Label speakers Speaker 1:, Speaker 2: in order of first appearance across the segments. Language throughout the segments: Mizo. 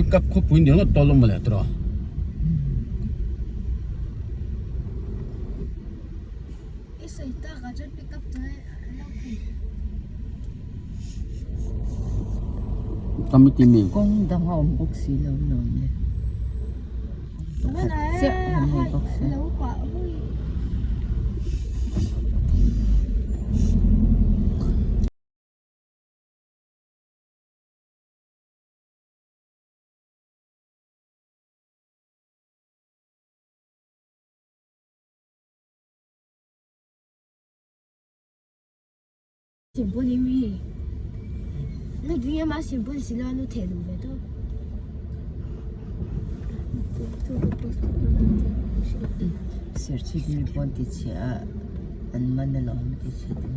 Speaker 1: World Cup khawpui ni ringawt tawh alawm mawle tiraw. Committee mi.
Speaker 2: Kawng dang a awm bawk si lo lawm le. Pakhat chiah a awm bawk si. Serchhip mi pawn ti chhia a an man alawm ti chhe tu.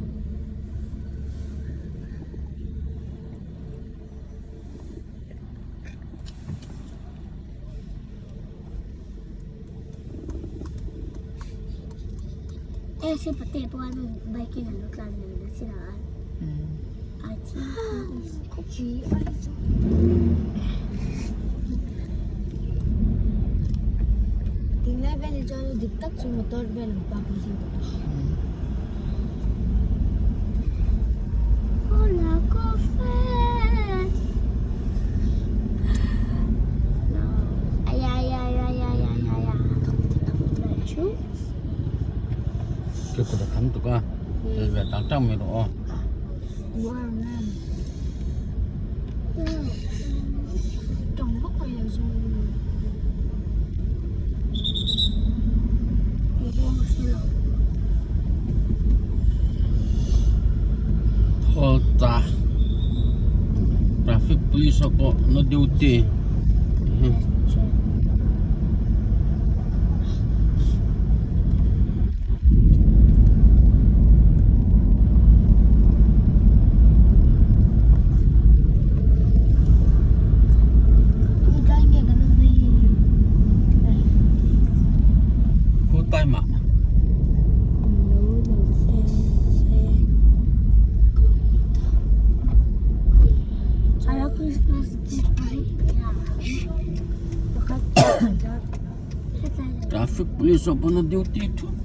Speaker 1: Ke kut a kham tuk a tel ve tang tang mai rawh aw. Kawlta traffic police ho pawh no duty. Traffic police ho pawn a duty thut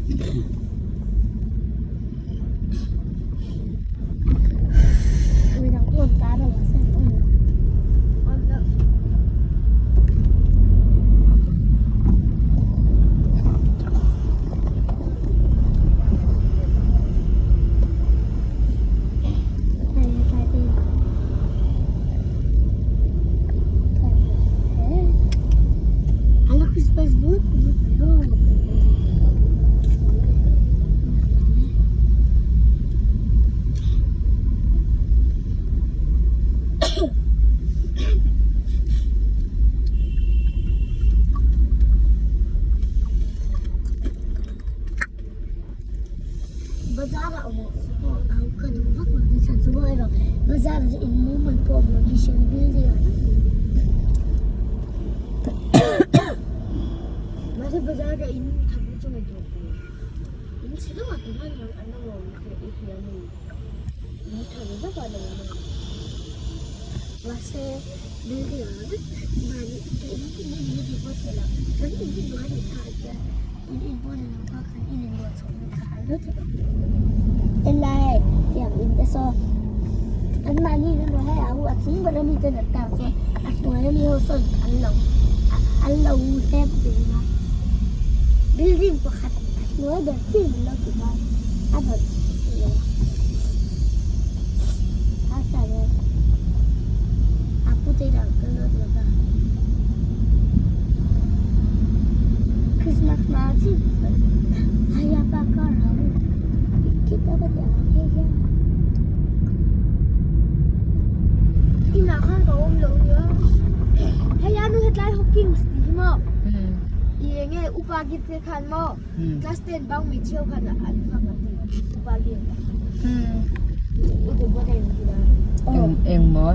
Speaker 1: Eng maw?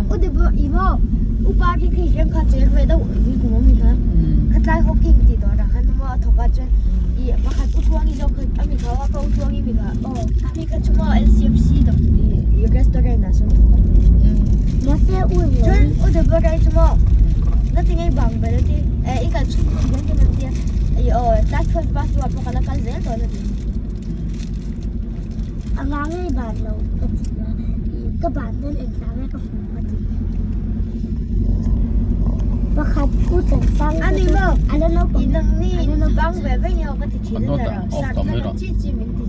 Speaker 3: Na ti ngei bang ber a ti. Eh i kal chhung chhung hian hian an tia. I aw class 12 pass hnuah pawh ka la kal zel dawn a ni.
Speaker 4: A nga ngei ban lo ka ti a, ka ban dawn engtah nge ka hmu ka ti. Pakhat u Chansang
Speaker 3: A ni maw?
Speaker 4: A la naupang.
Speaker 3: I nang ni
Speaker 4: A la naupang
Speaker 3: bang ve vek ni ho ka ti thin a ni rawh.
Speaker 1: Off
Speaker 3: Sat
Speaker 1: tam
Speaker 3: na
Speaker 1: mai rawh.
Speaker 3: chi chi min ti.